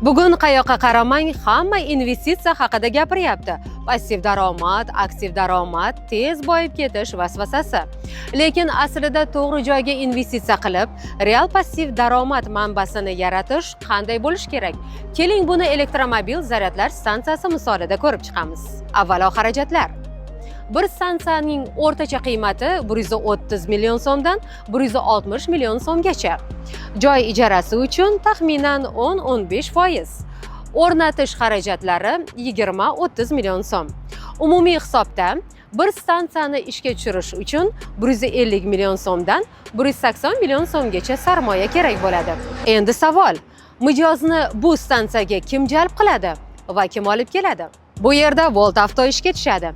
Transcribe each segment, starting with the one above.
Bugun qayoqqa qaramang, hamma investitsiya haqida gapiryapti. Passiv daromad, aktiv daromad, tez boyib ketish vasvasasi. Lekin aslida to'g'ri joyga investitsiya qilib, real passiv daromad manbasini yaratish qanday bo'lishi kerak? Keling, buni elektromobil zaryadlash stansiyasi misolida ko'rib chiqamiz. Avvalo xarajatlar. Bir stansiyaning o'rtacha qiymati 130 million so'mdan 160 million so'mgacha. Joy ijarasi uchun taxminan 10-15%. O'rnatish xarajatlari 20-30 million so'm. Umumiy hisobda bir stansiyani ishga tushirish uchun 150 million so'mdan 180 million so'mgacha sarmoya kerak bo'ladi. Endi savol: mijozni bu stansiyaga kim jalb qiladi va kim olib keladi? Bu yerda Volt Avto ishga tushadi.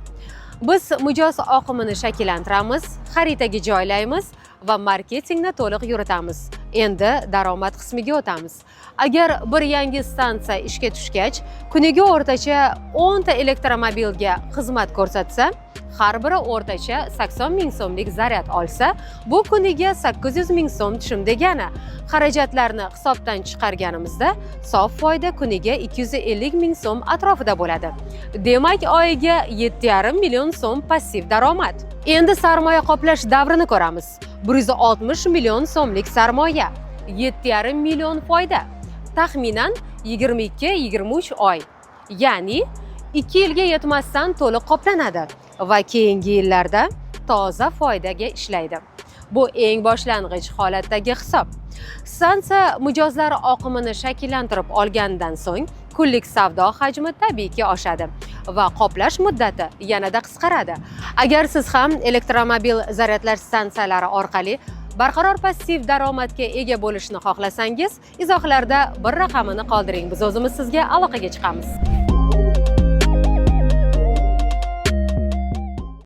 Biz mijoz oqimini shakllantiramiz, xaritaga joylaymiz va marketingni to'liq yuritamiz. Endi daromad qismiga o'tamiz. Agar bir yangi stansiya ishga tushgach, kuniga o'rtacha 10 ta elektromobilga xizmat ko'rsatsa, har biri o'rtacha 80 ming so'mlik zaryad olsa, bu kuniga 800 ming so'm tushum degani. Xarajatlarni hisobdan chiqarganimizda sof foyda kuniga 250 ming so'm atrofida bo'ladi. Demak, oyiga 7,5 million so'm passiv daromad. Endi sarmoya qoplash davrini ko'ramiz. 160 million so'mlik sarmoya, 7,5 million foyda. Taxminan 22-23 oy. Ya'ni 2 yilga yetmasdan to'liq qoplanadi va keyingi yillarda toza foydaga ishlaydi. Bu eng boshlang'ich holatdagi hisob. Stansiya mijozlar oqimini shakllantirib olganidan so'ng kunlik savdo hajmi tabiiyki oshadi va qoplash muddati yanada qisqaradi. Agar siz ham elektromobil zaryadlash stansiyalari orqali barqaror passiv daromadga ega bo'lishni xohlasangiz, izohlarda bir raqamini qoldiring. Biz o'zimiz sizga aloqaga chiqamiz.